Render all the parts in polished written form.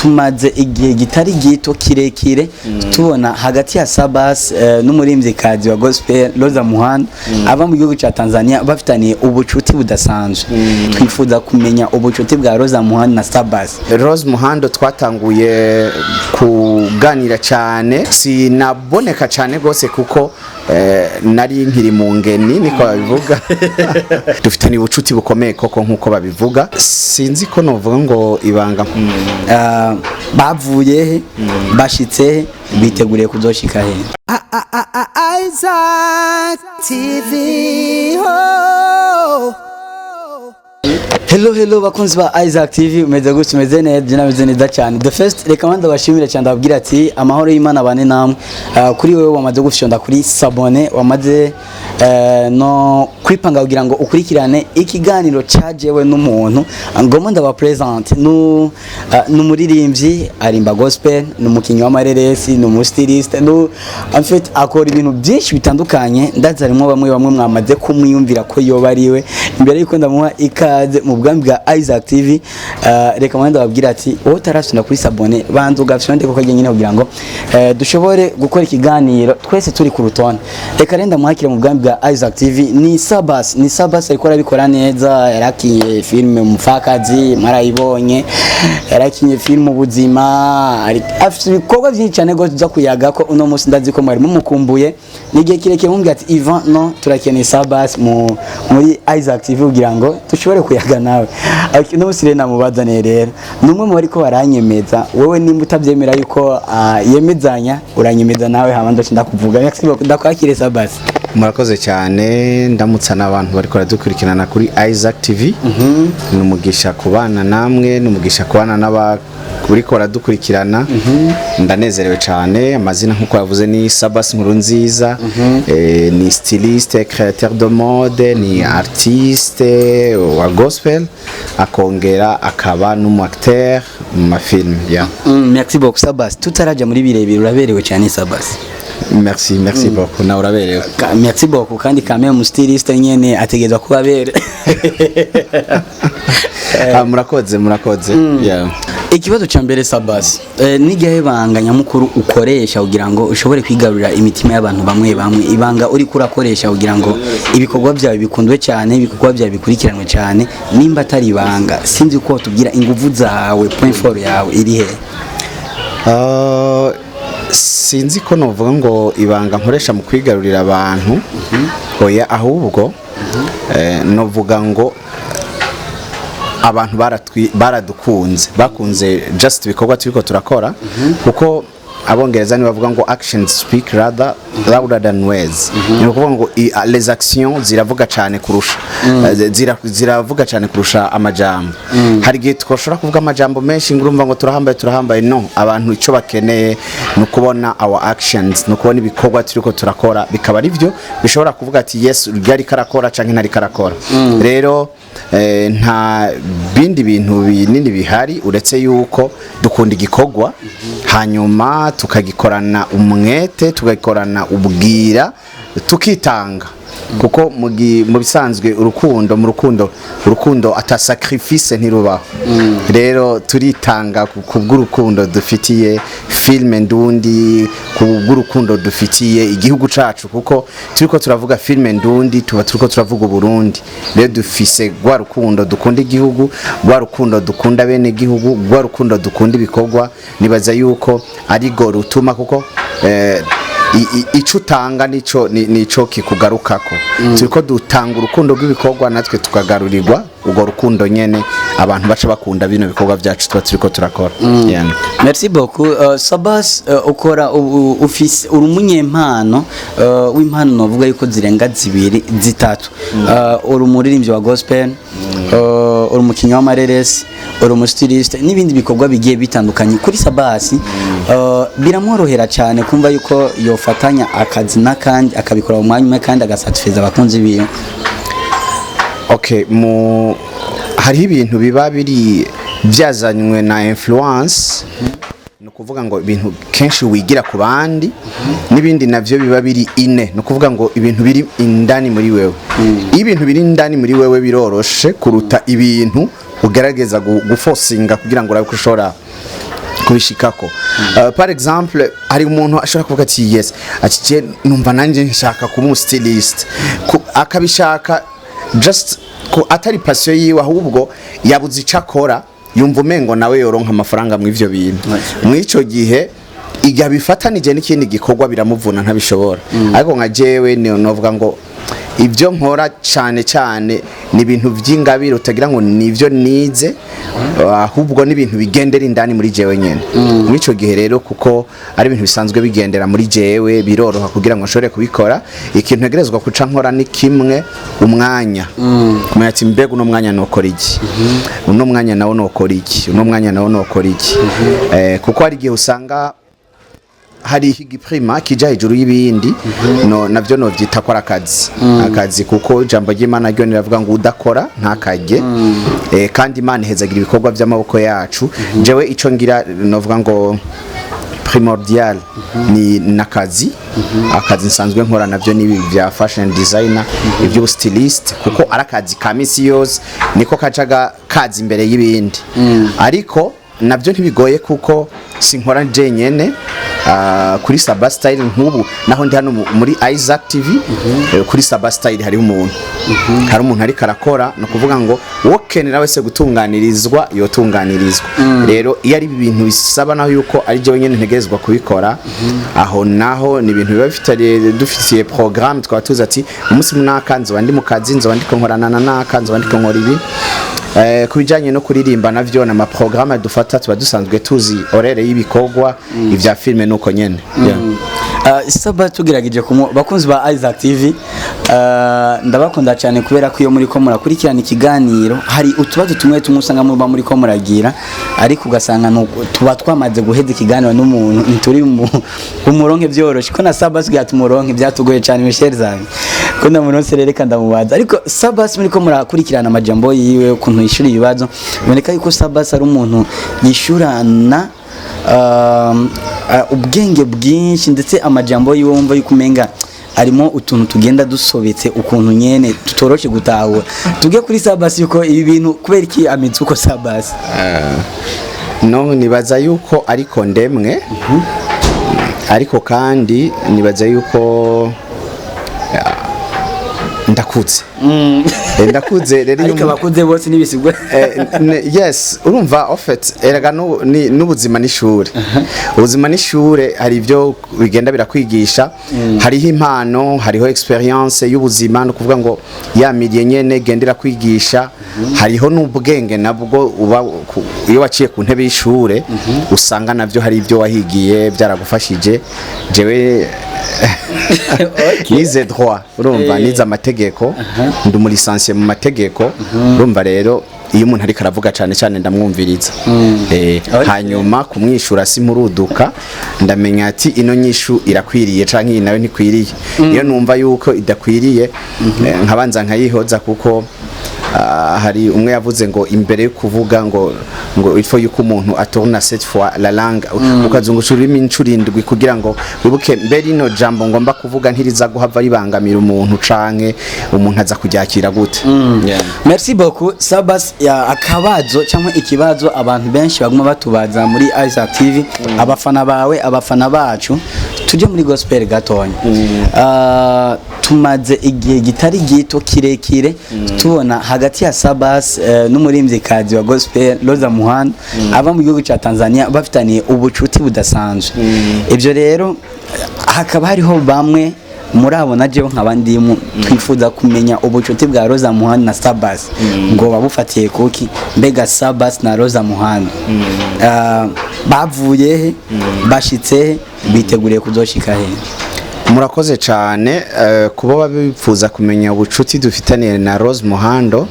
Tumaze igihe gitari gito kirekire tubona hagati ya Sabas n'umuririmvyikazi wa gospel Rosa Muhando ava mu gihugu ca Tanzania bafitaniye ubucuti budasanzwe. Twifuza kumenya ubucuti bwa Rosa Muhando na Sabas. Rose Muhando twatanguye kuganira cyane, sinaboneka cyane rwose kuko nari nkiri mu ngeni, niko babivuga. Dufitanye ubucuti bukomeye koko nkuko babivuga. Sinzi ko novuga ngo ibanga. Bavuye he, bashitse he, biteguriye kuzoshika he? Isaac TV. Oh. Hello, hello bakunzi ba Isaac TV, umeze gutya, umeze neza, je nameze neza cyane. The first, reka manda bashimire cyane, ndababwira ati amahoro y'Imana bane namwe. Kuri wewe wamaze gufyonda kuri s'abonner, wamaze no kwipanga kugira ngo ukurikirane ikiganiro cajewe n'umuntu ngomba ndaba present nu numuririmbyi arimba gospel, numukinyi w'amareresi, numu styliste, nu en fait akora ibintu byinshi bitandukanye. Ndazi harimo bamwe bamwe mwamaze kumwiyumvira ko yoba ariwe. Imbere yuko ndamuha ikaze mu bwami bwa Isaac TV, reka manda babwira ati wowe utarafyonda kuri s'abonner, banza ugafyonde kuko nyine kugira ngo dushobore gukora ikiganiro twese turi ku rutonde. Reka renda muhakire mu bwami bwa Isaac TV, ni Sabas. Ni Sabas, ariko arabikora neza. Yarakinye filme Umupfakazi, mwarayibonye, yarakinye filme Ubuzima, afite ibikorwa byinshi cyane rwose tuza kuyaga ko uno munsi. Ndazi ko mwari mumukumbuye, ni igihe kirekire mumbwira ati "Ivan, no turakeneye Sabas muri Isaac TV kugira ngo dushobore kuyaga nawe." Ariko uno munsi rero namubazaniye. Rero ni umwe mu bariko baranyemeza. Wowe nimba utabyemera yuko yemezanya, uranyemeza nawe, hama ndoce ndakuvuga. Merci beaucoup, ndakwakire Sabas. Murakoze cyane. Ndamutsa n'abantu bariko baradukurikirana kuri Isaac TV. Ni umugisha kubana namwe, ni umugisha kubana n'aba bariko baradukurikirana. Ndanezerewe cyane. Amazina nk'uko yavuze ni Sabas Nkurunziza, ni styliste, créateur de mode, ni artiste wa gospel, akongera akaba n'umu acteur mu ma film, yeah. Merci beaucoup Sabas. Tutaraja muri birebire, uraberewe cyane Sabas. Merci, merci beaucoup. Nawe uraberewe. Merci beaucoup. Kandi kame mu styliste nyene ategerezwa kuba abere. Ah, murakoze, murakoze, yeah. Ikibazo ca mbere Sabas, n'igihe ibanga nyamukuru ukoresha kugira ngo ushobore kwigarurira imitima y'abantu bamwe bamwe, ibanga uri kurakoresha kugira ngo ibikorwa byawe bikundwe cyane, ibikorwa byawe bikurikiranwe cyane, nimba atari ibanga, sinzi ko tubwira inguvu zawe, point fort yawe iri he? Sinzi ko novuga ngo ibanga nkoresha mu kwigarurira abantu, oya, ahubwo novuga ngo abantu baradukunze, bakunze just ibikorwa turiko turakora, kuko Abongereza ni bavuga ngo "Actions speak rather louder than words." Ni ukuvuga ngo les actions ziravuga cyane kurusha ziravuga cyane kurusha amajambo. Hari igihe twashobora kuvuga amajambo menshi ngo urumva ngo turahambaye, turahambaye. No abantu icyo bakeneye ni ukubona our actions, ni ukubona ibikorwa turiko turakora, bikaba ari byo bishobora kuvuga ati "Yes, ryari karakora canke ntari karakora." Rero nta bindi bintu binini bihari uretse yuko dukunda igikorwa, hanyuma tukagikorana umwete, tukagikorana ubwira, tukitanga, kuko mu bisanzwe urukundo, mu rukundo, urukundo ata sacrifice ntirubaho. Rero turitanga ku bw'urukundo dufitiye filme ndundi, ku bw'urukundo dufitiye igihugu cacu, kuko turiko turavuga filme ndundi tuba turiko turavuga Uburundi. Rero dufise rwa rukundo dukunda igihugu, rwa rukundo dukunda bene igihugu, rwa rukundo dukunda ibikorwa. Nibaza yuko ari go rutuma, kuko ico utanga nico nico kikugarukako. Turiko dutanga urukundo rw'ibikorwa, natwe tukagarurirwa urwo rukundo nyene. Abantu baca bakunda bino bikorwa byacu tuba turiko turakora. Yeah. Merci beaucoup. Sabas, ukora ufise uri umunyempano w'impano novuga yuko zirenga zibiri, zitatu. Uri umuririmbyi wa gospel, uri umukinnyi w'amareresi, uri umu styliste n'ibindi bikorwa bigiye bitandukanye. Kuri Sabas biramworohera cyane kumva yuko yofatanya akazi n'akandi, akabikora mu mwanya umwe kandi agasatisfiza abakunzi biwe? Okay, mu hariho ibintu biba biri byazanywe na influence, ni ukuvuga ngo ibintu kenshi wigira ku bandi, n'ibindi navyo biba biri ine, ni ukuvuga ngo ibintu biri indani muri wewe. Iyo ibintu biri indani muri wewe biroroshe kuruta ibintu ugerageza guforcinga kugira ngo urabe ko ushobora Kubishikako, par exemple, hari umuntu ashobora kuvuga ati: "Yes," ati: "Je numva nanje nshaka kuba umu styliste." Akabishaka just ko atari passion yiwe, ahubwo yabuze ico akora, yumva umengo nawe yoronka amafaranga mu ivyo bintu. Mw'ico gihe, igihe abifatanije n'ikindi gikorwa, biramuvuna, ntabishobora. Ariko nka jewe ni novuga ngo ibyo nkora cyane cyane ni ibintu by'ingabire, utagira ngo ni ibyo nize, ahubwo ni ibintu bigendera indani muri jewe nyene. Muri ico gihe rero, kuko ari ibintu bisanzwe bigendera muri jewe, biroroha kugira ngo nshobore kubikora. Ikintu ntegerezwa kuca nkora ni kimwe: umwanya, kumenya ati: "Mbega uno mwanya nokora iki? Uno mwanya nawo nokora iki? Uno mwanya nawo nokora iki?" Kuko hari igihe usanga hari igiprima kija hejuru y'ibindi. No navyo novyita ko ari akazi, kuko ijambo ry'Imana ryo riravuga ngo udakora ntakarye. Kandi Imana ihezagira ibikorwa by'amaboko yacu. Jewe ico ngira, novuga ngo primordial, ni nakazi, akazi nsanzwe nkora navyo ni ibi bya fashion designer, ibyo stylist, kuko ari akazi ka misi yose, niko kacaga kazi imbere y'ibindi. Ariko nabyo ntibigoye kuko sinkora jenyene. Kuri Saba Style, nk'ubu naho ndi hano muri Isaac TV, kuri Saba Style hariho umuntu, hari umuntu ariko arakora. No kuvuga ngo wokenera wese gutunganirizwa yotunganirizwa. Rero iyo ari ibintu bisaba naho yuko ari jewe nyene ntegerezwa kubikora, aho naho ni ibintu biba bifitanye, dufitiye programme, twaba tuzi ati umunsi munaka nzoba ndi mu kazi, nzoba ndiko nkorana na naka, nzoba ndiko nkora ibi. Ku bijanye no kuririmba, navyo na programme dufata, tuba dusanzwe tuzi horaire y'ibikorwa. Ivya filme nuko nyene. Yeah. Saba, tugerageje kumu bakunzi ba Isaac TV, ndabakunda cyane kubera ko iyo muri ko murakurikirana ikiganiro, hari utubazo tumwe tumwe usanga muba muri ko muragira, ariko ugasanga tuba twamaze guheza ikiganiro n'umuntu, ntituri mu umuronke byoroshe. Ko na Sabas kugira tumuronke byatugoye cyane. Michel zange ko ndamuronse rero, reka ndamubaza. Ariko Sabas, muri ko murakurikirana amajambo yiwe, ukuntu yishura ibibazo, biboneka yuko Sabas ari umuntu yishurana ubwenge bwinshi, ndetse amajambo yiwe wumva yuko umenga arimo utuntu tugenda dusobetse ukuntu nyene tutoroshe gutahura. Tuge kuri Sabas, yuko ibi bintu kubera iki ameze uko, Sabas? No nibaza yuko ariko ndemwe, ariko kandi nibaza yuko ndakuze. Ndakuze rero iyo Ariko abakuze bose n'ibisigwe. Yes, urumva, en fait, erega n'ubuzima n'ishure, ubuzima n'ishure. Hari ibyo bigenda birakwigisha, hariho impano, hariho experience y'ubuzima, no kuvuga ngo ya milieu nyene genda irakwigisha, hariho n'ubwenge nabwo uba iyo waciye ku ntebe y'ishure, usanga navyo hari ibyo wahigiye byaragufashije. Jewe nize droit, urumva, nize amategeko, ndi umu licencié mu mategeko. Urumva rero, iyo umuntu ariko aravuga cyane cyane ndamwumviriza. Hanyuma kumwishura simpuruduka, ndamenya ati ino nyishu irakwiriye canke iyi nayo ntikwiriye. Iyo numva yuko idakwiriye, nkabanza nkayihoza, kuko hari umwe yavuze ngo imbere yo kuvuga ngo il faut yuko umuntu a tourne sept fois la langue, ukazungusha ururimi incuro indwi kugira ngo wibuke mbere ino jambo ngomba kuvuga ntiriza guhava ribangamira umuntu, canke umuntu aza kuryakira gute. Yeah. Merci beaucoup, Sabas. Ya akabazo cyangwa ikibazo abantu benshi baguma batubaza muri Isaac TV, abafana bawe, abafana bacu, tujye muri gospel gatonya. Tumaze igihe gitari gito kirekire tubona hagati ya Sabas n'umuririmbyikazi wa gospel Rosa Muhando ava mu gihugu cya Tanzania bafitaniye ubucuti budasanzwe. Ibyo rero hakaba hariho bamwe muri abo na jewe nkaba ndimo twifuza kumenya ubucuti bwa Rosa Muhando na Sabas, ngo babufatiye kuki? Mbega Sabas na Rosa Muhando bavuye he, bashitse he, biteguriye kuzoshika he? Murakoze cyane kuba babifuza kumenya ubucuti dufitaniye na Rose Muhando.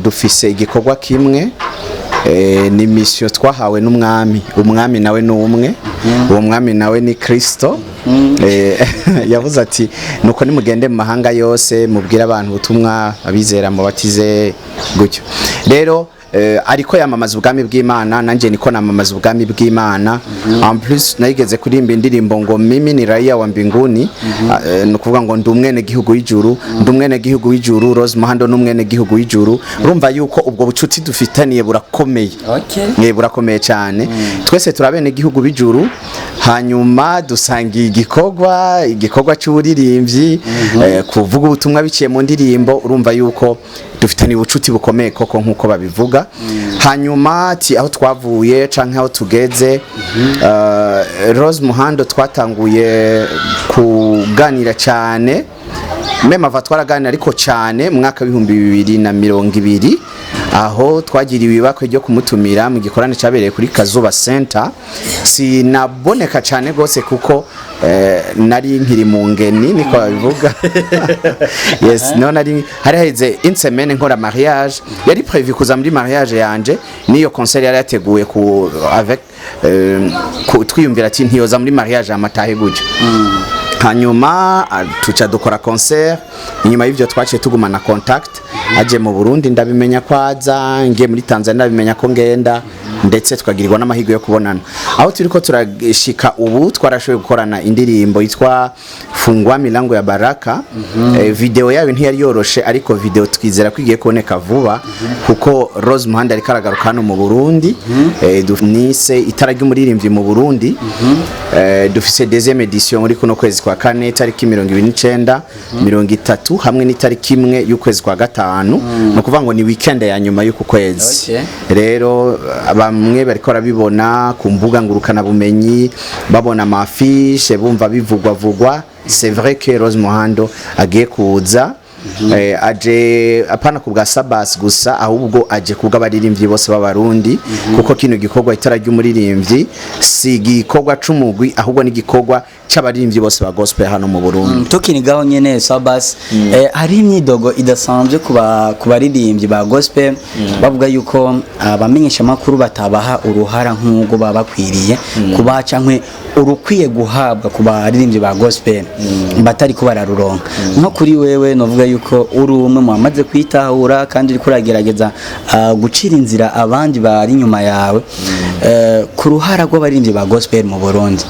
Dufise igikorwa kimwe, ni mission twahawe n'umwami. Umwami nawe ni umwe, uwo mwami nawe ni Kristo. Yavuze ati: "Nuko nimugende mu mahanga yose, mubwire abantu ubutumwa, abizera mubatize." Gutyo rero ariko yamamaza ubwami bw'Imana, nanjye niko namamaza ubwami bw'Imana. En plus nayigeze kuririmba indirimbo ngo "Mimi ni raia wa mbinguni", ni ukuvuga ngo ndi umwene gihugu w'ijuru, ndi umwene gihugu w'ijuru. Rose Muhando n'umwene gihugu w'ijuru. Urumva yuko ubwo bucuti dufitaniye burakomeye. Burakomeye cyane. Twese turabene gihugu b'ijuru, hanyuma dusangiye igikorwa cy'uburirimbyi, kuvuga ubutumwa biciye mu ndirimbo. Urumva yuko dufitaniye ubucuti bukomeye koko nk'uko babivuga. Hanyuma ati aho twavuye canke aho tugeze, Rose Muhando twatanguye kuganira cyane, même avant twaraganira, ariko cyane mu mwaka w'2020, aho twagiriwe ibakwe ryo kumutumira mu gikorane cyabereye kuri Kazuba Center. Sinaboneka cyane rwose kuko nari nkiri mu ngeni, niko babivuga. Yes, no nari hari haheze une semaine nkora mariage, yari prévu kuza muri mariage yanje, niyo concert yari yateguye ku avec twiyumvira ati ntiyoza muri mariage amatahe gutyo. Hanyuma tuca dukora concert. Inyuma y'ivyo twaciye tugumana contact. Aje mu Burundi ndabimenya ko aza, ngiye muri Tanzania ndabimenya ko ngenda, ndetse tukagirirwa n'amahirwe yo kubonana. Aho turiko turashika ubu, twarashoboye gukorana indirimbo yitwa "Fungua Milango ya Baraka". Video yayo ntiyari yoroshe, ariko video twizera ko igiye kuboneka vuba, kuko Rose Muhando ariko aragaruka hano mu Burundi. Nise itara ry'umuririmbyi mu Burundi. Dufise deuxième édition muri kuno kwezi kwa kane, tariki 29, 30 hamwe n'itariki 1 y'ukwezi kwa gatanu. Ni ukuvuga ngo ni weekend ya nyuma y'uku kwezi. Rero bamwe bariko barabibona ku mbuga ngurukana bumenyi, babona ama affiches, bumva bivugwa vugwa. C'est vrai que Rose Muhando agiye kuza. Aje apana ku bwa Sabas gusa, ahubwo aje ku bw'abaririmbyi bose b'Abarundi, kuko kino gikorwa itara ry'umuririmbyi si igikorwa c'umugwi, ahubwo ni igikorwa c'abaririmbyi bose ba gospel hano mu Burundi. Tukiri gaho nyene, Sabas, hari imyidogo idasanzwe ku baririmbyi ba gospel, bavuga yuko abamenyesha makuru batabaha uruhara nk'ubwo baba bakwiriye kubaha, cankwe urukwiye guhabwa ku baririmbyi ba gospel batari ko bararuronka. Nko kuri wewe, novuga yuko uri umwe mu bamaze kwitahura kandi uriko uragerageza gucira inzira abandi bari inyuma yawe. Ku ruhara rw'abaririmbyi ba gospel mu Burundi,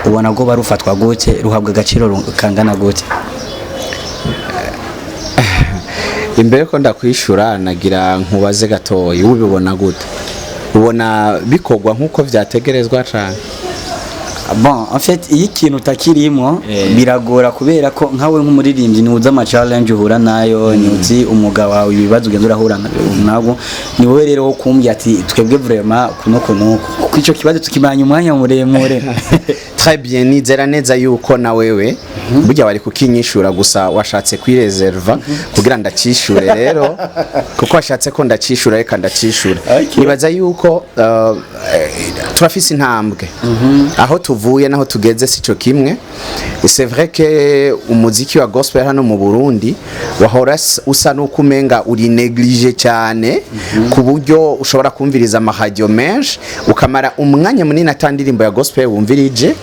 ubona rwo barufatwa gute? Ruhabwa agaciro kangana gute? Imbere ko ndakwishura, nagira nkubaze gatoyi: ubibona gute? Ubona bikorwa nk'uko vyategerezwa cane? Bon, en fait, iyo ikintu utakirimo biragora, kubera ko nkawe nk'umuririmbyi ntuzi ama challenge uhura nayo, ntuzi umwuga wawe, ibibazo ugenda urahura nabwo. Ni wowe rero wo kumbwira ati twebwe vraiment kuno kuno, kuko ico kibazo tukimanya umwanya muremure. Très bien, nizera neza yuko na wewe burya wari kukinyishura, gusa washatse kwireserva kugira ndacishure. Rero kuko washatse ko ndacishura, reka ndacishure. Nibaza yuko turafise intambwe. Aho tuvuye naho tugeze sico kimwe. C'est vrai que umuziki wa gospel hano mu Burundi wahora usa nuko umenga uri négligé cyane, ku buryo ushobora kumviriza amahadiyo menshi ukamara umwanya munini ata ndirimbo ya gospel wumvirije.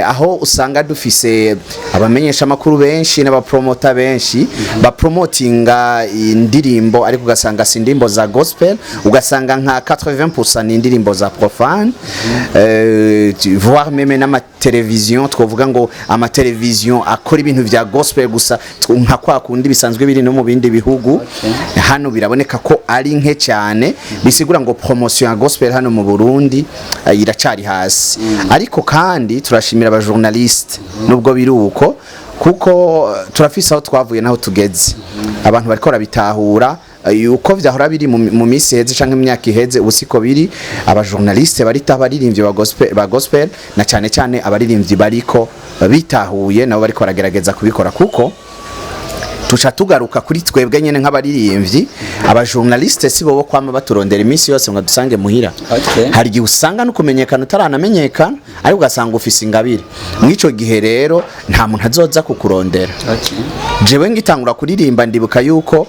Aho usanga dufise abamenyesha amakuru benshi n'abapromota benshi bapromotinga indirimbo, ariko ugasanga si indirimbo za gospel, ugasanga nka 80% ni indirimbo za profane, voire même n'amateleviziyo, twovuga ngo amateleviziyo akora ibintu vya gospel gusa, nka kwa kundi bisanzwe biri no mu bindi bihugu, hano biraboneka ko ari nke cyane. Bisigura ngo promotion ya gospel hano mu Burundi iracari hasi. Ariko kandi turashimira abajournaliste, nubwo biri uko, kuko turafise aho twavuye naho tugeze. Abantu bariko barabitahura uko vyahora biri mu minsi iheze canke mu myaka iheze, ubu siko biri. Abajournaliste barita abaririmbyi ba gospel, na cyane cyane abaririmbyi bariko bitahuye nabo bariko baragerageza kubikora, kuko tuca tugaruka kuri twebwe nyene nk'abaririmbyi. Abajournaliste si bo kwama baturondera iminsi yose ngo dusange muhira. Hari igihe usanga no kumenyekana utaranamenyekana, ariko ugasanga ufise ingabire. Mw'ico gihe rero nta muntu azoza kukurondera. Jewe ngitangura kuririmba, ndibuka yuko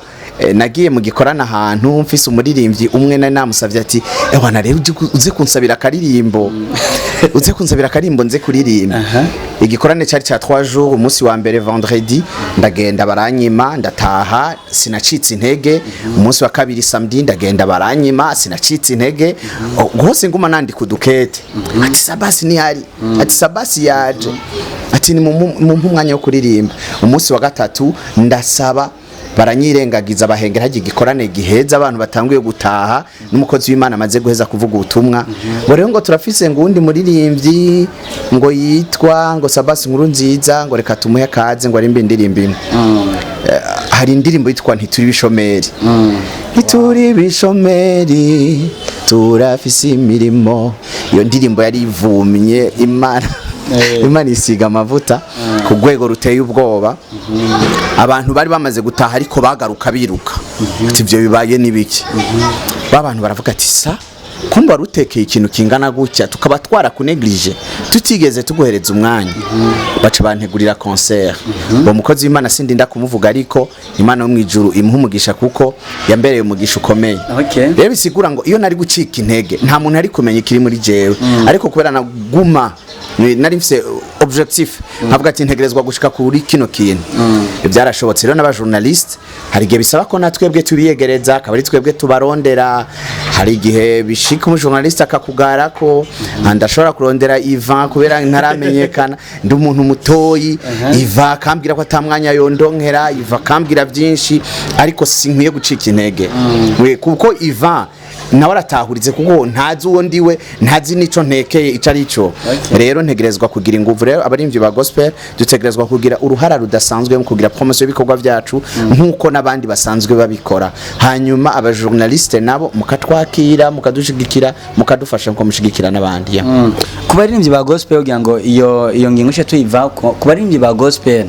Nagiye mu gikorana ahantu mfise umuririmbyi umwe, nari namusavye ati: "Ewana rero, uze kunsabira akaririmbo, uze kunsabira akaririmbo nze kuririmba." Igikorane cyari cya 3 jours. Umunsi wa mbere, vendredi, ndagenda baranyima, ndataha, sinacitse intege. Umunsi wa kabiri, samedi, ndagenda baranyima, sinacitse intege. Hose nguma nandika udukete ati: "Sabasi ntihari," ati: "Sabasi yaje," ati: "Ni mumpe umwanya wo kuririmba." Umunsi wa gatatu ndasaba, baranyirengagiza, bahengera hagiye igikorane giheza, abantu batanguye gutaha, n'umukozi w'Imana amaze guheza kuvuga ubutumwa, ngo rero ngo turafise ngo uwundi muririmbyi ngo yitwa ngo Sabasi Nkuru Nziza, ngo reka tumuhe kaze ngo arimbe indirimbo imwe. Hari indirimbo yitwa "Ntituri Bishomeri". Ntituri bishomeri, turafise imirimo. Iyo ndirimbo yari ivumye, Imana isiga amavuta ku rwego ruteye ubwoba. Abantu bari bamaze gutaha, ariko bagaruka biruka ati: "Ibyo bibaye n'ibiki?" Ba bantu baravuga ati: "Sa kumba rutekeye ikintu kingana gutya, tukaba twarakunegirije, tutigeze tuguhereza umwanya." Baca bantegurira concert. Uwo mukozi w'Imana sindinda kumuvuga, ariko Imana yo mu ijuru imuha umugisha, kuko yambereye umugisha ukomeye. Rero bisigura ngo iyo nari gucika intege, nta muntu ari kumenya ikiri muri jewe. Ariko kubera naguma nari mfise objectif, nkavuga ati: "Ntegerezwa gushika kuri kino kintu," byarashobotse. Rero n'aba journaliste, hari igihe bisaba ko natwebwe tubiyegereza, akaba ari twebwe tubarondera. Hari igihe bishika umujournaliste akakugara ko ndashobora kurondera Ivan, kubera ntaramenyekana, ndi umuntu mutoyi. Ivan akambwira ko atamwanya yondonkera, Ivan akambwira byinshi, ariko sinkwiye gucika intege. Kuko Ivan nawe aratahuritse, kuko ntazi uwo ndiwe, ntazi n'ico ntekeye ico ari cyo. Rero ntegerezwa kugira inguvu. Rero abarimvyi ba gospel dutegerezwa kugira uruhara rudasanzwe mu kugira promotion y'ibikorwa byacu, nk'uko n'abandi basanzwe babikora. Hanyuma abajournaliste nabo mukatwakira, mukadushigikira, mukadufasha nko mushigikira n'abandi, yeah. Ku baririmbyi ba gospel, kugira ngo iyo ngingo ice tuyiva ku baririmbyi ba gospel,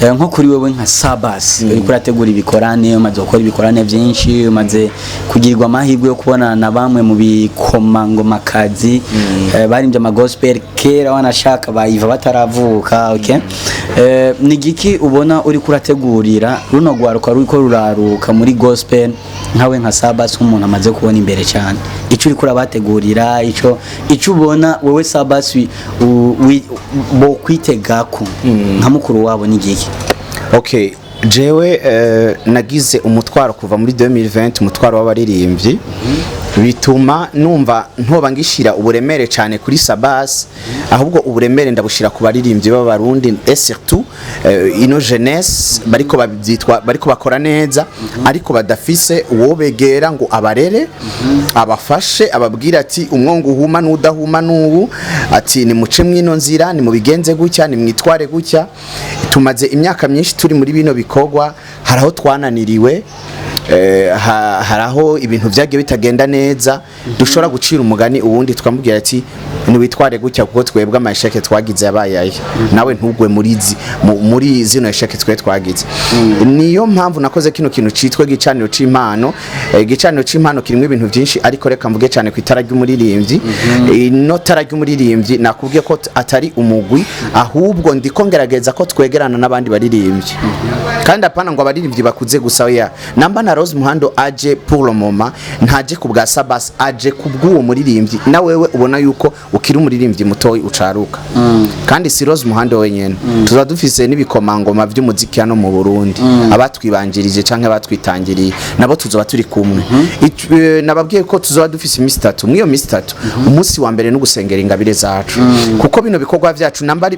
nko kuri wewe nka Sabas, uriko urategura ibikorane, umaze gukora ibikorane byinshi, umaze kugirirwa amahirwe yo kubona na bamwe mu bikomangomakazi barimbye ama gospel kera, wanashaka bayiva bataravuka, okay? Ni giki ubona uriko urategurira runo rwaruka ruriko ruraruka muri gospel, nkawe nka Sabas, nk'umuntu amaze kubona imbere cyane, ico uriko urabategurira, ico ubona wewe Sabas bo kwitegako nka mukuru wabo ni giki? Okay, jewe nagize umutwaro kuva muri 2020, umutwaro w'abaririmbyi, bituma numva ntoba ngishira uburemere cyane kuri Sabas, ahubwo uburemere ndabushira ku baririmbyi b'Abarundi, et surtout ino jeunesse bariko babyitwa, bariko bakora neza, ariko badafise uwo begera ngo abarere, abafashe, ababwira ati: "Umwongo uhuma n'udahuma n'ubu," ati: "Nimuce mwino nzira, nimubigenze gutya, nimwitware gutya." Tumaze imyaka myinshi turi muri bino bikorwa. Hari aho twananiriwe, hari aho ibintu byagiye bitagenda neza. Dushobora gucira umugani uwundi tukamubwira ati: "Niwitware gutya, kuko twebwe ama échecs twagize yabaye aya, nawe ntugwe muri zino échecs twe twagize." Niyo mpamvu nakoze kino kintu citwa Igicaniro c'Impano. Igicaniro c'Impano kirimo ibintu byinshi, ariko reka mvuge cyane ku itara ry'umuririmbyi. Ino tara ry'umuririmbyi, nakubwiye ko atari umugwi, ahubwo ndiko ngerageza ko twegerana n'abandi baririmbyi, kandi apana ngo abaririmbyi bakuze gusa, oya. Namba na Rose Muhando aje, pour le moment ntaje ku bwa Sabas, aje ku bw'uwo muririmbyi na wewe ubona yuko ukiri umuririmbyi mutoyi ucaruka. Kandi si Rose Muhando wenyene, tuza dufise n'ibikomangoma vy'umuziki hano mu Burundi, abatwibanjirije canke abatwitangiriye, nabo tuzoba turi kumwe. Nababwiye ko tuzoba dufise iminsi 3. Mw'iyo minsi 3, umunsi wa mbere no gusengera ingabire zacu, kuko bino bikorwa vyacu namba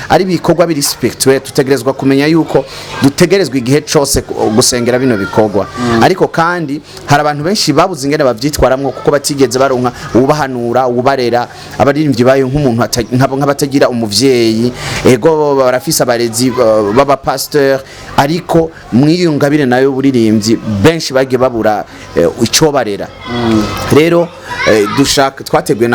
ari ibikorwa biri spirituel, tutegerezwa kumenya yuko dutegerezwa igihe cose gusengera bino bikorwa. Ariko kandi hari abantu benshi babuze ingene bavyitwaramwo, kuko batigeze baronka ubahanura, ubarera. Abaririmbyi bayo nk'umuntu nk'abatagira umuvyeyi. Ego, barafise abarezi b'abapasteur, ariko mw'iyo ngabire nayo buririmbyi, benshi bagiye babura ico barera. Rero dushaka, twateguye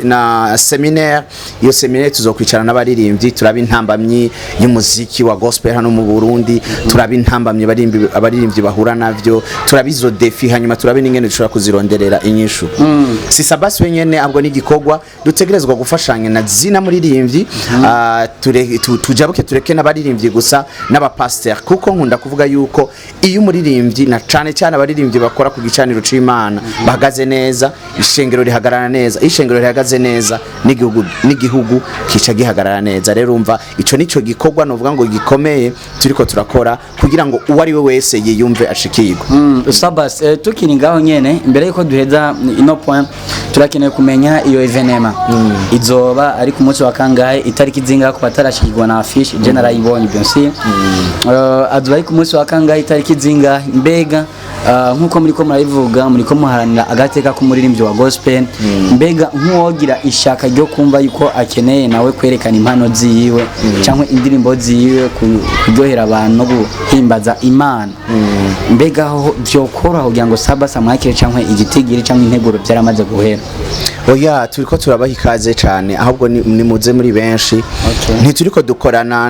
na séminaire. Iyo séminaire tuzokwicara n'abaririmbyi, turaba intambamyi y'umuziki wa gospel hano mu Burundi, turaba intambamyi abaririmbyi bahura navyo, turaba izo défis, hanyuma turabe n'ingene dushobora kuzironderera inyishu. Si Sabasi wenyene, ahubwo n'igikorwa duteguye. Dutegerezwa gufashanya na zina muririmbyi, tujabuke, tureke n'abaririmbyi gusa, n'abapasiteri, kuko nkunda kuvuga yuko iyo umuririmbyi, na cane cyane abaririmbyi bakora ku gicaniro c'Imana, bahagaze neza, ishengero rihagarara neza. Iyo ishengero rihagaze neza, n'igihugu kica gihagarara neza. Rero umva, ico nico gikorwa novuga ngo gikomeye turiko turakora kugira ngo uwo ari we wese yiyumve ashikirwe. Sabas, tukiri ngaho nyene, imbere yuko duheza ino point, turakeneye kumenya iyo événement izoba ari ku munsi wa kangahe, itariki zingahe, ku batarashikirwa na affiche. Je narayibonye, bien sûr. Azoba ari ku munsi wa kangahe, itariki zingahe? Mbega nkuko muriko murabivuga, muriko muharanira agateka k'umuririmbyi wa gospel, mbega nk'uwogira ishaka ryo kumva yuko akeneye nawe kwerekana impano ziwe cyangwa indirimbo ziwe, kuryohera abantu no guhimbaza Imana, mbega aho vyokoroha kugira ngo Sabas amwakire, cyangwa igitigiri cyangwa integuro byaramaze guhera? Oya, turiko turabaha ikaze cyane, ahubwo nimuze muri benshi. Ntituriko dukorana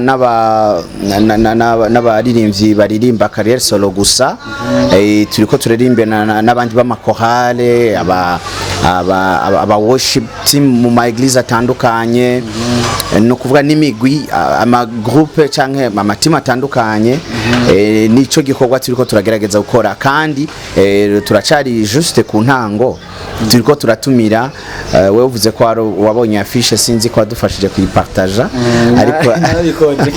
n'abaririmbyi baririmba carrière solo gusa, turiko turirimbana n'abandi b'amakorale, aba worship team mu ma église atandukanye, no kuvuga n'imigwi, ama groupe canke amatimu atandukanye. Nico gikorwa turiko turagerageza gukora, kandi turacari juste ku ntango. Turiko turatumira, wewe uvuze ko wari wabonye affiche, sinzi ko wadufashije kuyipartaja, ariko Narabikoze.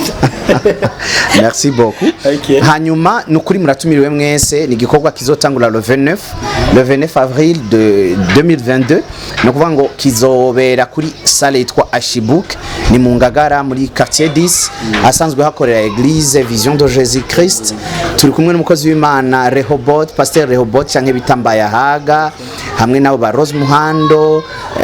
Merci beaucoup. Hanyuma nukuri muratumiriwe mwese. Ni igikorwa kizotangura le 29, le 29 avril de 2022. Ni ukuvuga ngo kizobera kuri salle yitwa Ashibuk, ni mu Ngagara, muri quartier 10, asanzwe hakorera église Vision de Jésus Christ. Turi kumwe n'umukozi w'Imana Rehoboth, Pasteur Rehoboth canke bita Mbayahaga, hamwe nabo ba Rose Muhando,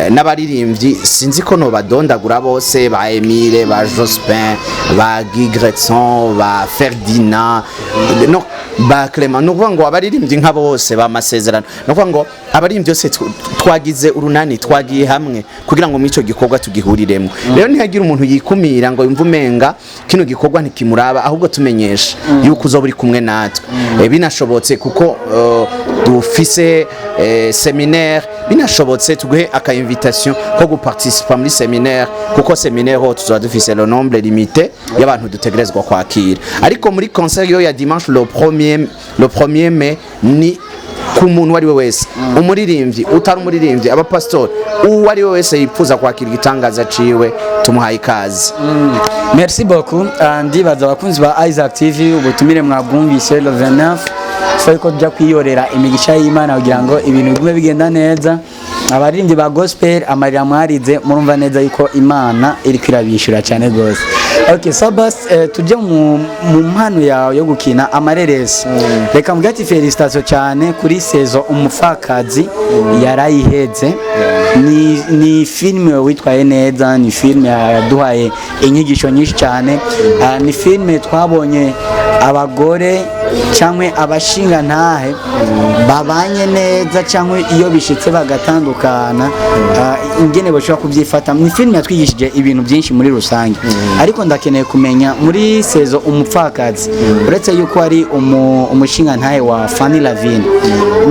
n'abaririmbyi sinzi ko no badondagura bose, ba Emile, ba Jospin, ba Guy Gretson, ba Ferdinand, no ba Clement. Ni ukuvuga ngo abaririmbyi nka bose ba masezerano, ni ukuvuga ngo abaririmbyi bose twagize urunani, twagiye hamwe kugira ngo muri ico gikorwa tugihuriremo. Rero ntihagira umuntu yikumira ngo yumve umenga kino gikorwa ntikimuraba, ahubwo tumenyesha yuko uzoba uri kumwe natwe. Binashobotse, kuko dufise séminaire, binashobotse tuguhe aka invitation ko guparticipa muri séminaire, kuko séminaire ho tuzoba dufise le nombre limité y'abantu dutegerezwa kwakira. Ariko muri concert yo ya dimanche le premier mai, ni ku muntu uwo ari we wese, umuririmbyi, utari umuririmbyi, abapasitori, uwo ari we wese yifuza kwakira igitangaza ciwe, tumuhaye ikaze. Merci beaucoup. Ndibaza abakunzi ba Isaac TV ubutumire mwabwumvise. Le 29 faut ko tujya kwiyorera imigisha y'Imana kugira ngo ibintu bigume bigenda neza. Abaririmbyi ba gospel, amarira mwarize, murumva neza yuko Imana iri kwirabishura cyane gose. Okay, Sabas, tujye mu mpano yawe yo gukina amareresi. Reka mvuge ati félicitations cyane kuri saison Umupfakazi yarayiheze. Ni filime witwaye neza, ni filime yaduhaye inyigisho nyinshi cyane. Ni filime twabonye abagore cyangwa abashingantahe babanye neza, cyangwa iyo bishitse bagatandukana, ingene bashobora kubyifata. Ni filime yatwigishije ibintu byinshi muri rusange. Ariko ndakeneye kumenya, muri saison Umupfakazi, uretse yuko ari umushingantahe wa Fanny Lavine,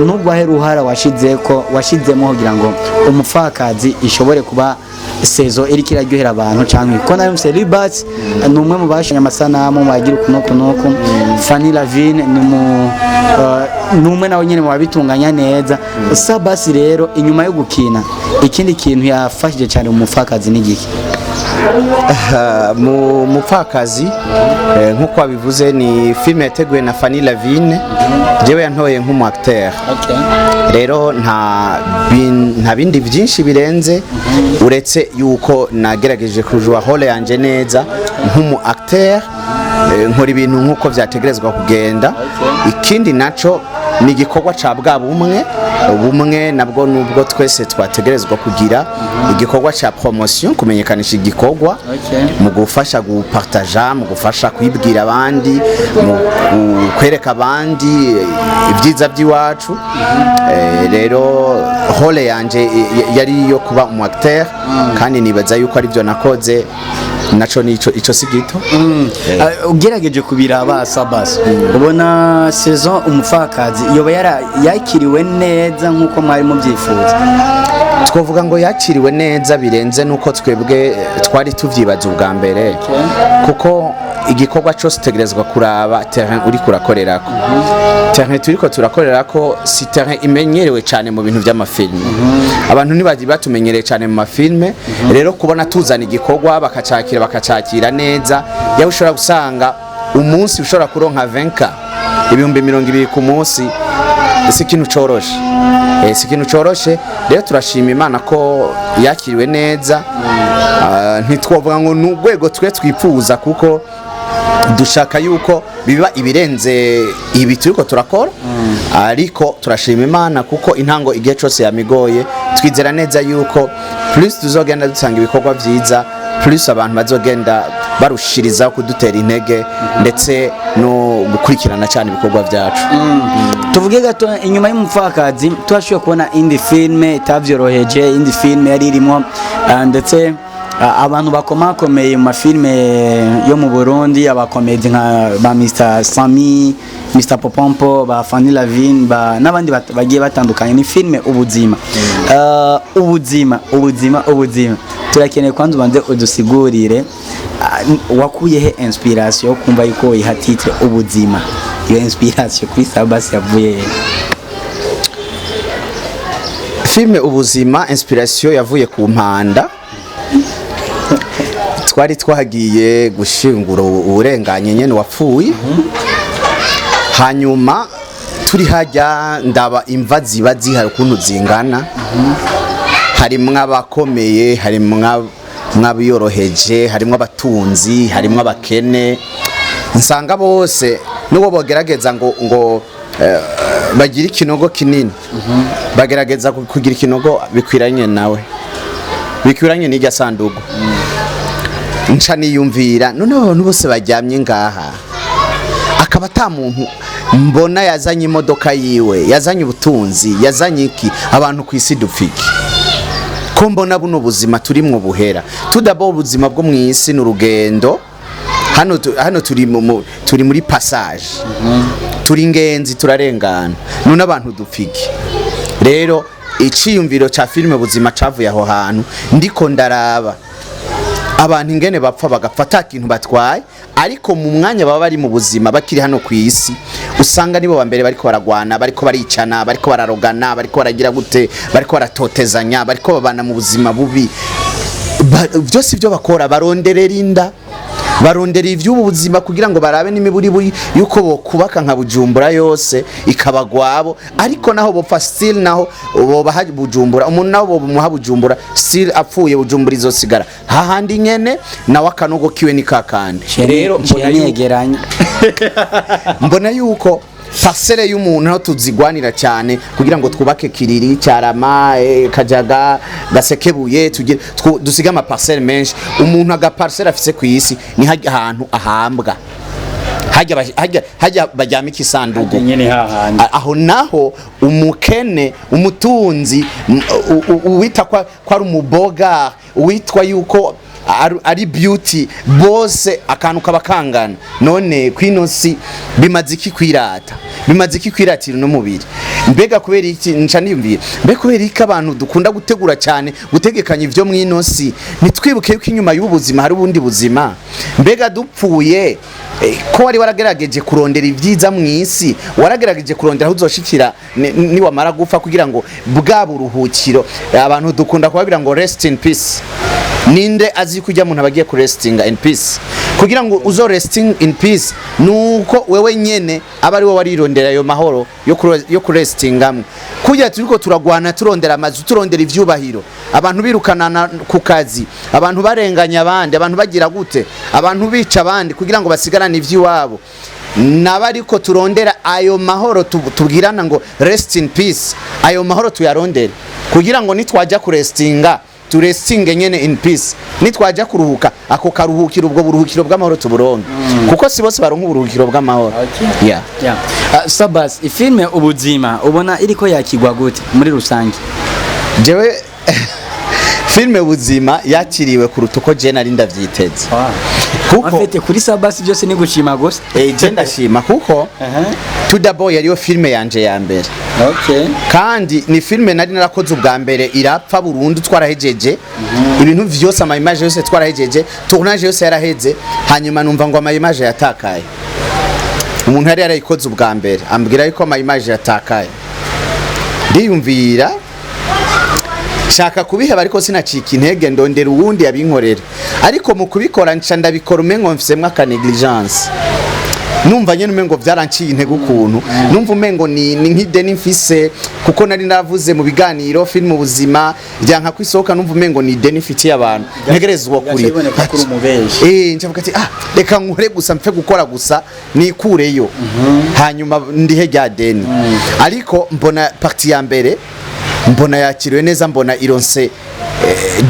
nubwo ahe ruhara washize ko washizemo kugira ngo Umupfakazi ishobore kuba saison iriko iraryohera abantu, cyangwa ko nayo Mse Libat ni umwe mu bashanye amasanamu bagira uku nuku nuku, Fanny Lavine ni umwe nawe nyene mu babitunganya neza. Sabasi rero, inyuma yo gukina, ikindi kintu yafashije cyane Umupfakazi ni giki? Mu Mupfakazi, nk'uko wabivuze, ni filime yateguwe na Fanny Lavine. Jewe yantoye nk'umu acteur. Rero nta bindi byinshi birenze, uretse yuko nagerageje kujua rôle yanje neza nk'umu acteur, nkora ibintu nk'uko vyategerezwa kugenda. Ikindi naco ni igikorwa ca bwa bumwe, ubumwe nabwo nubwo twese twategerezwa kugira igikorwa ca promotion, kumenyekanisha igikorwa mu gufasha gupartaja, mu gufasha kwibwira abandi, mu kwereka abandi ibyiza by'iwacu. Rero rôle yanje yari iyo kuba umu acteur, kandi nibaza yuko aribyo nakoze. Naco nico, ico si gito. Ugerageje kubiraba, Sabas, ubona saison Umupfakazi yoba yara yakiriwe neza nkuko mwari mubyifuza? Twavuga ngo yakiriwe neza birenze nuko twebwe twari tuvyibaza ubwa mbere, kuko igikorwa cyose utegerezwa kuraba terrain uri kurakorerako. Terrain turiko turakorerako si terrain imenyerewe cyane mu bintu by'amafilme. Abantu ntibaji batumenyereye cyane mu mafilme. Rero kubona tuzana igikorwa bakacakira neza, yawe ushobora gusanga umunsi ushobora kuronka 20K, 20,000 ku munsi, si ikintu coroshe. Si ikintu coroshe. Rero turashima Imana ko yakiriwe neza. Ntitwovuga ngo ni urwego twe twifuza, kuko dushaka yuko biba ibirenze ibi turiko turakora, ariko turashima Imana kuko intango igihe cyose yamigoye. Twizera neza yuko plus tuzogenda dutanga ibikorwa vyiza, plus abantu bazogenda barushirizaho kudutera intege ndetse no gukurikirana cyane ibikorwa byacu. Tuvuge gato inyuma y'Umupfakazi, twashoboye kubona indi filme itavyoroheje, indi filme yari irimo ndetse abantu bakomakomeye mu mafilme yo mu Burundi, abakomedi nka ba Mr Sami, Mr Popompo, ba Fanny Lavine, ba n'abandi bagiye batandukanye. Ni filme Ubuzima. Ubuzima, ubuzima, ubuzima, turakeneye kwanza ubanze udusigurire wakuye he inspiration yo kumva yuko wiha titre Ubuzima? Iyo inspiration kuri Sabasi yavuye he? Filme Ubuzima, inspiration yavuye ku mpanda. Twari twagiye gushingura uburenganye nyene wapfuye, hanyuma turi hajya ndaba imva ziba zihari ukuntu zingana, harimwo abakomeye, harimwo abiyoroheje, harimwo abatunzi, harimwo abakene. Nsanga bose nubwo bogerageza ngo bagire ikinogo kinini, bagerageza kugira ikinogo bikwiranye nawe, bikwiranye n'irya sandugu. Nca niyumvira, noneho abantu bose baryamye ngaha, akaba ata muntu mbona yazanye imodoka yiwe, yazanye ubutunzi, yazanye iki? Abantu ku isi dupfiki ko mbona buno buzima turimwo buhera? Tudabo ubuzima bwo mu isi ni urugendo. Hano turi muri passage, turi ingenzi, turarengana. None abantu dupfiki? Rero iciyumviro ca filime Buzima cavuye aho hantu ndiko ndaraba abantu ingene bapfa, bagapfa ata kintu batwaye, ariko mu mwanya baba bari mu buzima bakiri hano ku isi, usanga nibo ba mbere bariko baragwana, bariko baricana, bariko bararogana, bariko baragira gute, bariko baratotezanya, bariko babana mu buzima bubi. Byose ibyo bakora baronderera inda, barondera ivy'ubu buzima kugira ngo barabe n'imiburiburi yuko bokubaka nka Bujumbura yose ikabagwabo. Ariko naho bopfa, still naho bobaha Bujumbura, umuntu naho bomuha Bujumbura, still apfuye Bujumbura izosigara hahandi nyene, nawe akanogo kiwe ni kakandi. Rero mbona yuko Yegeranya. Mbona yuko parcelle y'umuntu aho tuzigwanira cyane kugira ngo twubake Kiriri, Cyarama, Kajaga, Gasekebuye, tugire dusige ama parcelle menshi. Umuntu aga parcelle afise ku isi ni hajya ahantu ahambwa, hajya bajyama isandugu. Nyene hahandi. Aho naho umukene, umutunzi, uwita ko ari umuboga, uwitwa yuko ari beauty, bose akantu kaba kangana. None kwino si bimaze iki kwirata? Bimaze iki kwiratira no mubiri? Mbega kubera iki? Nca niyumviye, mbega kubera iki abantu dukunda gutegura cyane, gutegekanya ivyo mwino si, ntitwibuke yuko inyuma y'ubu buzima hari ubundi buzima? Mbega dupfuye, ko wari waragerageje kurondera ibyiza mu isi, waragerageje kurondera aho uzoshikira niwamara gupfa, kugira ngo bwa buruhukiro? Abantu dukunda kubabwira ngo "Rest in peace." Ninde azi ko ujya muntu abagiye ku restinga in peace? Kugira ngo uzo resting in peace nuko wewe nyene aba ari wowe warirondera ayo mahoro yo kurestingamwe. Kugira turiko turagwana, turondera amazu, turondera ivyubahiro, abantu birukanana ku kazi, abantu barenganya abandi, abantu bagira gute, abantu bica abandi kugira ngo basigarane ivy'iwabo, naba ariko turondera ayo mahoro tubwirana ngo "Rest in peace." Ayo mahoro tuyarondere kugira ngo nitwajya kurestinga, turestinge nyene in peace. Nitwajya kuruhuka, ako karuhukiro, ubwo buruhukiro bw'amahoro tuburonke, kuko si bose baronka uburuhukiro bw'amahoro. Yeah. Yeah. Sabas, ifilme Ubuzima ubona iriko yakigwa gute muri rusange? Jewe filime Ubuzima Filme Buzima yakiriwe kuruta uko je nari ndavyiteze, kuko En fait, kuri Sabasi byose ni gushima gusa. Je ndashima kuko tout d'abord yariyo filme yanje ya mbere, kandi ni filme nari narakoze ubwa mbere irapfa burundu. Twarahejeje ibintu vyose, ama image yose twarahejeje, tournage yose yaraheze, hanyuma numva ngo ama image yatakaye. Umuntu yari yarayikoze ubwa mbere ambwira yuko ama image yatakaye. Ndiyumvira, shaka kubiheba, ariko sinacika intege, ndondera uwundi yabinkorera. Ariko mu kubikora nca ndabikora umengo mfisemwo aka négligence, numva nyene umengo vyaranciye intege ukuntu, numva umengo ni nk'ideni mfise, kuko nari navuze mu biganiro film Ubuzima ryanka kwisohoka, numva umengo ni ideni mfitiye abantu ntegerezwa Gaca kuri biboneka ko uri umubeshi. Ncavuga ati: "Ah, reka nkore gusa, mpfe gukora gusa nikureyo, hanyuma ndihe rya deni." Ariko mbona partie ya mbere, mbona yakiriwe neza, mbona ironse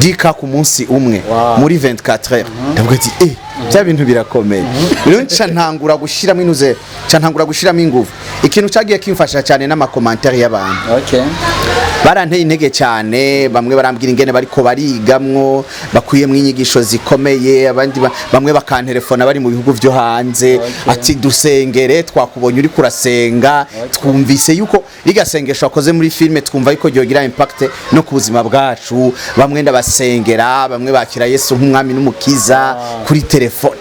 10K ku munsi umwe muri 24 heures. Ndavuga ati: "Eh, bya bintu birakomeye." Rero nca ntangura gushiramo inuze, nca ntangura gushiramo ingufu. Ikintu cagiye kimfasha cyane n'ama commentaires y'abantu. Baranteye intege cyane. Bamwe barambwira ingene bariko barigamwo, bakuyemwo inyigisho zikomeye. Abandi bamwe bakantelefona bari mu bihugu vyo hanze, ati: "Dusengere, twakubonye uri kurasenga, twumvise yuko riga sengesho wakoze muri filme, twumva yuko ryogira impact no ku buzima bwacu." Bamwe ndabasengera, bamwe bakira Yesu nk'umwami n'umukiza kuri telefone.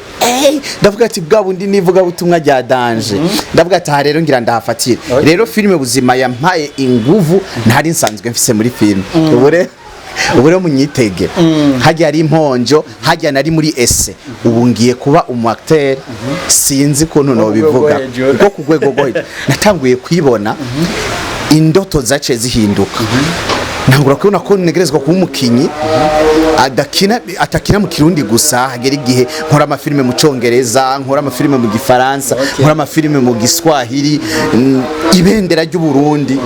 Ndavuga ati: "Bwa bundi nivuga butumwa rya danger." Ndavuga ati: "Aha rero ngira ndahafatire." Rero filime Buzima yampaye inguvu ntari nsanzwe mfise muri filime. Ubu rero munyitege. Hajya ari imponjo, hajya nari muri ese, ubu ngiye kuba umu acteur, sinzi ukuntu nobivuga, rwego hejuru. rwo ku rwego rwo hejuru. Natanguye kwibona, indoto zaciye zihinduka, ntangura kubona ko ntegerezwa kuba umukinyi adakina, atakina mu Kirundi gusa. Hagera igihe nkora amafilime mu Congereza, nkora amafilime mu Gifaransa, nkora amafilime mu Giswahili. Ibendera ry'u Burundi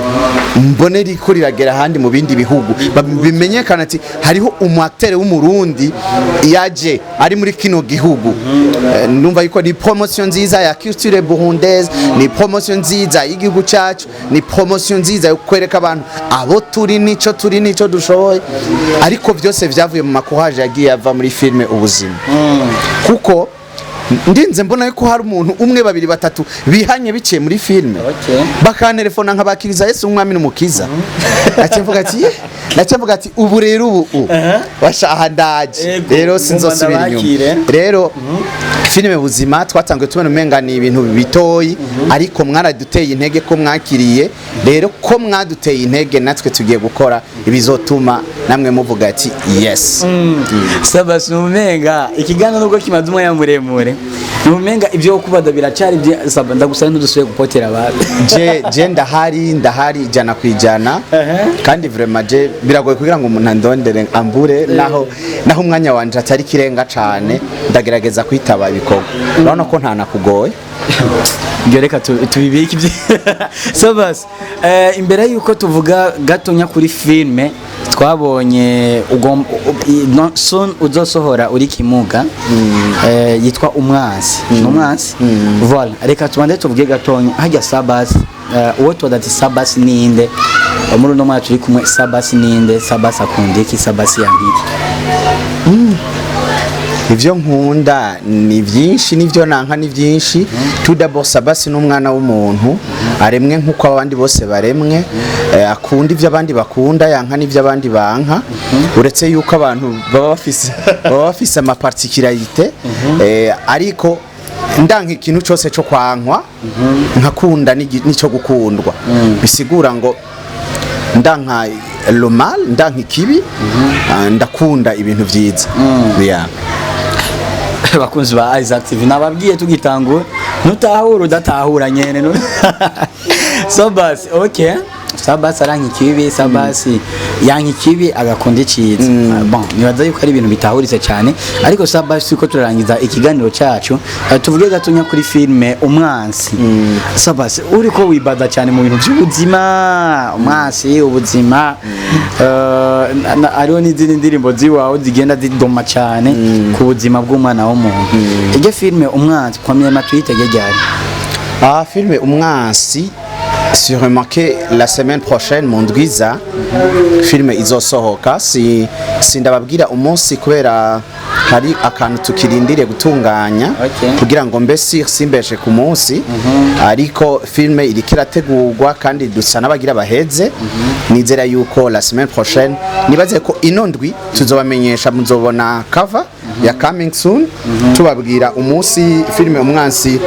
mbone riko riragera ahandi mu bindi bihugu, bimenyekana ati hariho umu acteur w'Umurundi yaje ari muri kino gihugu. Numva yuko ni promotion nziza ya culture burundaise, ni promotion nziza y'igihugu cyacu, ni promotion nziza yo kwereka abantu abo turi nico turi nico dushoboye. Ariko byose vyavuye mu makuhaje yagiye ava muri filme Ubuzima, kuko ndinze mbona yuko hari umuntu umwe, babiri, batatu bihanye biciye muri filme, bakantelefona nkabakiriza Yesu umwami n'umukiza. Naciye mvuga ati: "Ubu rero ubu basha aha ndaje." Ego, rero sinzosubira inyuma. Ndabakire. Rero filime Buzima twatanguye tubona umenga ni ibintu bitoyi, ariko mwaraduteye intege ko mwakiriye. Rero ko mwaduteye intege, natwe tugiye gukora ibizotuma namwe muvuga ati: "Yes." Sabasi, numenga ikiganiro nubwo kimaze umwanya muremure, numenga ibyo kubaza biracari saba ndagusaba ntudusubire gupotera abantu. Je ndahari, ndahari 100%. Kandi vraiment je biragoye kugira ngo umuntu andondere ambure, naho umwanya wanje atari kirenga cane, ndagerageza kwitaba ibikorwa. Urabona ko ntanakugoye. Ibyo reka tubibike ibyo. Sabasi, imbere yuko tuvuga gatonya kuri filme twabonye soon uzosohora uri kimuga, yitwa Umwansi, ni Umwansi, voilà, reka tubanze tuvuge gatonya hajya Sabasi. Uwo tubaza ati: "Sabasi ninde?" Muri uno mwaka turi kumwe, Sabasi ninde? Sabasi akunda iki? Sabasi yanka iki? Ivyo nkunda ni byinshi, n'ivyo nanka ni byinshi. Tout d'abord, Sabasi n'umwana w'umuntu aremwe nk'uko abandi bose baremwe, akunda ivyo abandi bakunda, yanka n'ivyo abandi banka, uretse yuko abantu baba bafise ama particularités. Ariko ndanka ikintu cyose cyo kwankwa, nkakunda n'ico gukundwa. Bisigura ngo ndanka le mal, ndanka ikibi, ndakunda ibintu vyiza, yeah. Abakunzi ba Isaac TV, nababwiye tugitangura, nutahura udatahura nyene. Sabasi, okay, Sabasi aranka ikibi, Sabasi yanka ikibi, agakunda iciza. Bon, nibaza yuko ari ibintu bitahuritse cyane. Ariko Sabasi, turiko turarangiza ikiganiro cyacu, tuvuge gatonya kuri filme Umwansi. Sabasi, uriko wibaza cyane mu bintu by'ubuzima, Umwansi, ubuzima, hariho n'izindi ndirimbo ziwawe zigenda zidoma cyane ku buzima bw'umwana w'umuntu. Iryo filme Umwansi kwa myema tuyitege ryari? Ah, filme Umwansi Sûrement que la semaine prochaine, mu ndwiza, filme izosohoka. Si sindababwira umunsi kubera hari akantu tukirindiriye gutunganya kugira ngo mbe simbeshe ku munsi, ariko filme iriko irategurwa kandi dusa n'abagira baheze. Nizera yuko la semaine prochaine, nibaze ko ino ndwi tuzobamenyesha, muzobona cover ya coming soon, tubabwira umunsi filme Umwansi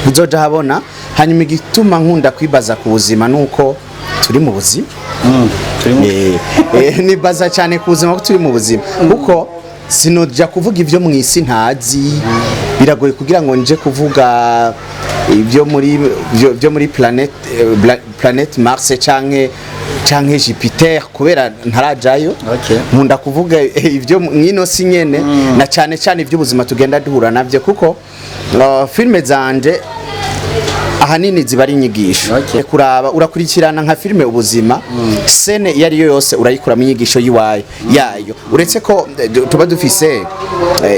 uzoja habona. Hanyuma igituma nkunda kwibaza ku buzima nuko turi mu buzima. Nibaza cyane ku buzima ko turi mu buzima, kuko sinoja kuvuga ibyo mu isi ntazi. Biragoye kugira ngo nje kuvuga ibyo muri byo muri planète Mars canke Jupiter kubera ntarajayo. Nkunda kuvuga ibyo mwino si nyene, na cyane cyane iby'ubuzima tugenda duhura navyo, kuko filme zanje ahanini ziba ari inyigisho. Kuraba urakurikirana nka filime Ubuzima, scène iyo ari yo yose urayikuramo inyigisho yiwayo yayo, uretse ko tuba dufise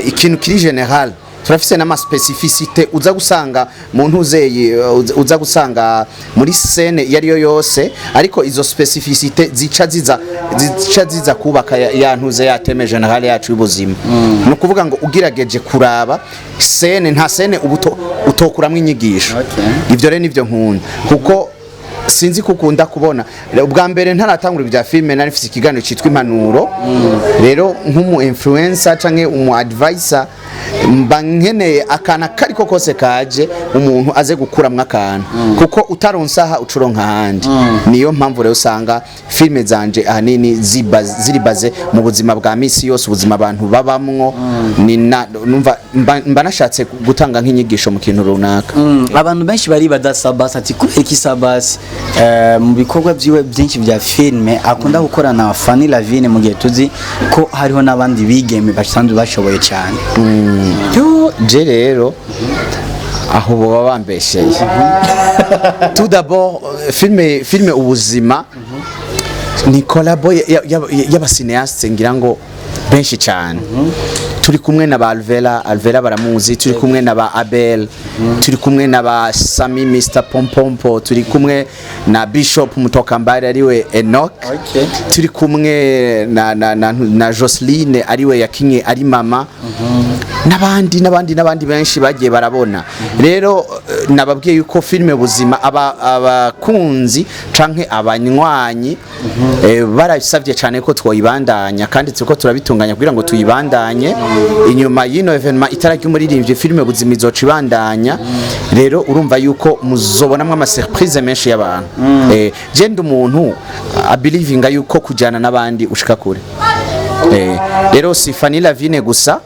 ikintu kiri général, turafise n'ama spécificité uza gusanga mu ntuzeye, uza gusanga muri scène iyo ari yo yose, ariko izo spécificité zica ziza kubaka ya ntuze ya thème général yacu y'ubuzima. Ni ukuvuga ngo ugerageje kuraba scène, nta scène ubuto utokuramwo inyigisho. Ivyo rero nivyo nkunda, kuko sinzi ko ukunda kubona. Ubwa mbere ntaratangura ibya filime, nari mfise ikiganiro cyitwa Impanuro. Rero nk'umu influencer canke umu advisor, mba nkeneye akana kariko kose kaje umuntu aze gukuramwo akantu, kuko utaronse aha ucuronka ahandi. Niyo mpamvu rero usanga filime zanje ahanini ziri basées mu buzima bwa misi yose, ubuzima abantu babamwo. Ni na numva mba nashatse gutanga nk'inyigisho mu kintu runaka. Abantu benshi baribaza Sabasi ati kubera iki Sabasi mu bikorwa byiwe byinshi bya filime akunda gukorana na Fanny Lavine, mu gihe tuzi ko hariho n'abandi bigeme basanzwe bashoboye cyane? Yo, je rero aho boba bambesheye. Tout d'abord, filme Ubuzima ni collabo y'aba cinéaste, ngira ngo benshi cyane. Turi kumwe na ba Alvera, Alvera baramuzi, turi kumwe na ba Abel, turi kumwe na ba Sami Mr Pompompo, turi kumwe na Bishop Mutokambari ariwe Enoch, turi kumwe na Joseline ariwe yakinye ari mama, n'abandi n'abandi n'abandi benshi bagiye barabona. Rero nababwiye yuko filime Buzima abakunzi canke abanywanyi barabisabye cyane ko twoyibandanya, kandi turiko turabitunganya kugira ngo tuyibandanye inyuma y'ino événement Itara ry'Umuririmbyi. Filime Buzima izoca ibandanya. Rero urumva yuko muzobonamwo ama surprise menshi y'abantu. Je ndi umuntu abelievinga yuko kujyana n'abandi ushika kure. Rero si Fanny Lavine gusa,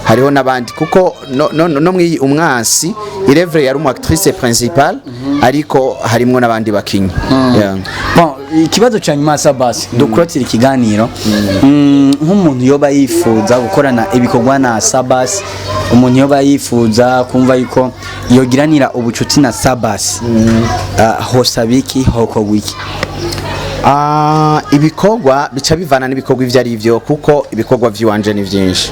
hariho n'abandi, kuko no mwiyi Umwansi Irevre yari umu actrice principale, ariko harimwo n'abandi bakinyi. Yeah. Bon, ikibazo ca nyuma, Sabasi, dukurotira ikiganiro. Nk'umuntu yoba yifuza gukorana ibikorwa na Sabasi, umuntu yoba yifuza kumva yuko yogiranira ubucuti na Sabasi, hosaba iki? Hokorwa iki? Ibikorwa bica bivana n'ibikorwa ivyo ari vyo, kuko ibikorwa vy'iwanje ni vyinshi.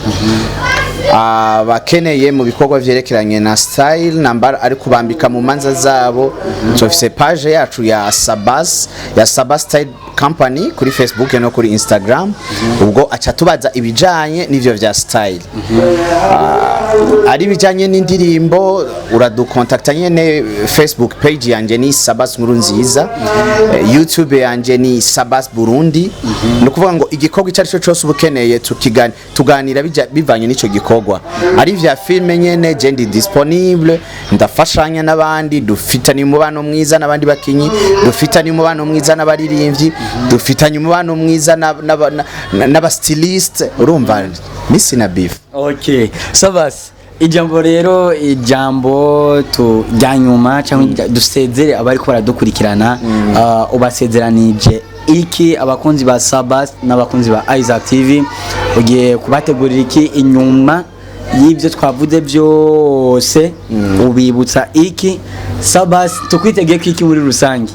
Abakeneye mu bikorwa vyerekeranye na style nambara ari kubambika mu manza zabo, tufise page yacu ya Sabas Style Company kuri Facebook no kuri Instagram. Ubwo aca tubaza ibijanye n'ivyo vya style. Ari ibijanye n'indirimbo, uradukontakta nyene. Facebook page yanje ni Sabas Nkuru Nziza, YouTube yanje ni Sabas Burundi. Ni ukuvuga ngo igikorwa icyo ari cyo cyose uba ukeneye, tuganira bivanye n'ico gikorwa. Ari vya filme nyene, je ndi disponible, ndafashanya n'abandi, dufitanye umubano mwiza n'abandi bakinyi, dufitanye umubano mwiza n'abaririmbyi, dufitanye umubano mwiza n'aba styliste. Urumva nisi na beef. Okay, Sabasi, ijambo rero, ijambo tu rya nyuma cyangwa dusezere abari ko baradukurikirana, ubasezeranije iki abakunzi ba Sabas n'abakunzi ba Isaac TV? Ugiye kubategurira iki inyuma y'ibyo twavuze byose? Ubibutsa iki, Sabas? Tukwitegeye ko iki muri rusange?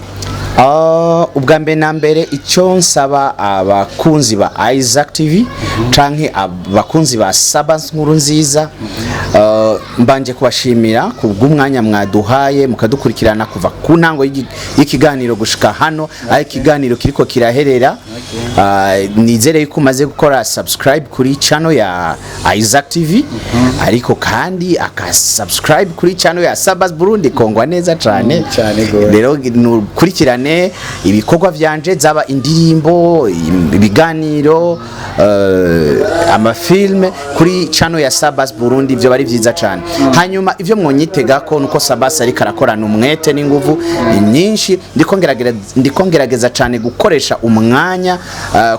Ubwa mbere na mbere, icyo nsaba abakunzi ba Isaac TV canke abakunzi ba Sabas Nkuru Nziza, Mbanje kubashimira ku bw'umwanya mwaduhaye, mukadukurikirana kuva ku ntango y'ikiganiro gushika hano aho ikiganiro kiriko kiraherera. Nizere yuko umaze gukora subscribe kuri channel ya Isaac TV, ariko kandi aka subscribe kuri channel ya Sabas Burundi, kongwa neza cane. Cane gose. Rero nukurikirane ibikorwa vyanje, zaba indirimbo, ibiganiro, amafilme kuri channel ya Sabas Burundi, ivyo bari vyiza cane. Hanyuma ivyo mwonyitega ko nuko Sabas ariko arakorana umwete n'inguvu nyinshi, ndiko ngerageza cane gukoresha umwanya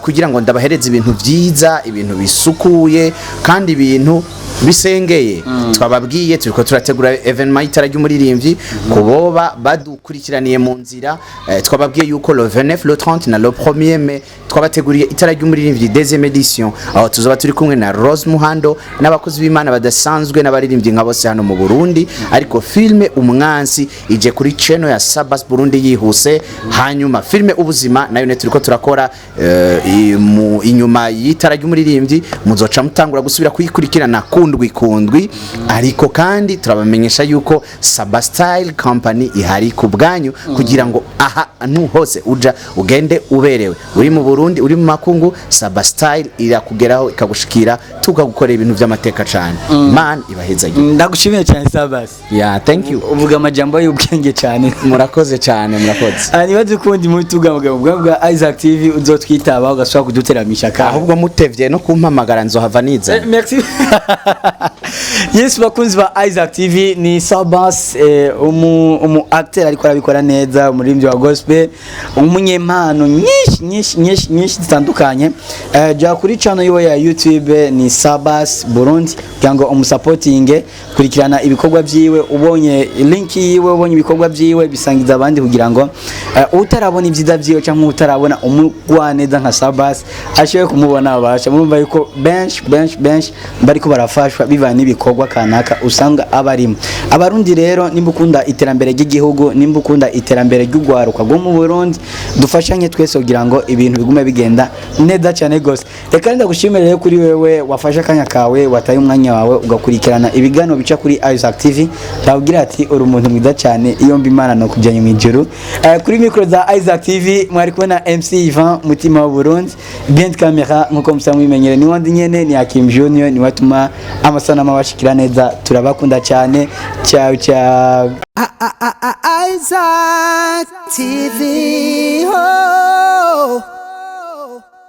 kugira ngo ndabahereze ibintu vyiza, ibintu bisukuye kandi ibintu bisengeye. Twababwiye, turiko turategura événement y'itara ry'umuririmbyi kuboba badukurikiraniye mu nzira. Twababwiye yuko le 29, le 30 na le 1er mai twabateguriye itara ry'umuririmbyi deuxième édition, aho tuzoba turi kumwe na Rose Muhando n'abakozi b'Imana badasanzwe n'abaririmbyi nka bose hano mu Burundi. Ariko filme Umwansi ije kuri channel ya Sabas Burundi yihuse. Hanyuma filme Ubuzima nayo ne turiko turakora inyuma y'itara ry'umuririmbyi, muzoca mutangura gusubira kuyikurikirana kundwi kundwi. Ariko kandi turabamenyesha yuko Sabastyle Company ihari ku bwanyu kugira ngo ahantu hose uja ugende uberewe, uri mu Burundi, uri mu makungu, Sabastyle irakugeraho, ikagushikira, tukagukorera ibintu by'amateka cyane. Man ibahezagire. Ndagushimiye cyane, Sabas. Yeah, thank you. Uvuga amajambo y'ubwenge cyane. Murakoze cyane, murakoze. Niba ukundi muri tugamugabo bwa Isaac TV uzotwitaba, ugasubira kuduteramisha kandi. Ahubwo mutevye no kumpamagara, nzohava niza. Merci. Yes, bakunzi ba Isaac TV, ni Sabas, umu acteur ariko arabikora neza, umuririmbyi wa gospel, umunyempano nyinshi nyinshi nyinshi nyinshi zitandukanye. Jya kuri channel yiwe ya YouTube, ni Sabas Burundi, kugira ngo umusapotinge, kurikirana ibikorwa byiwe. Ubonye link yiwe, ubonye ibikorwa byiwe, bisangiza abandi kugira ngo utarabona ibyiza byiwe cyangwa utarabona umugwaneza nka Sabas ashobore kumubona. Abasha murumva yuko benshi benshi benshi bariko barafashwa bivanye n'ibikorwa kanaka usanga abarimo. Abarundi rero, nimba ukunda iterambere ry'igihugu, nimba ukunda iterambere ry'ugwaruka rwo mu Burundi, dufashanye twese kugira ngo ibintu bigume bigenda neza cyane gose. Reka ndagushimire rero kuri wewe wafashe akanya kawe, wataye umwanya wawe ugakurikirana ibiganiro bica kuri Isaac TV. Ndabwira ati uri umuntu mwiza cyane, iyo mba Imana no kujyanye mu ijuru. Kuri micro za Isaac TV mwari kubona MC Ivan Mutima wa Burundi. Behind camera, nkuko musanzwe mwimenyere, ni wandi nyene, ni Hakim Junior, ni watuma amasanamu abashikira neza. Turabakunda cyane. Ciao ciao. Isaac TV. Oh.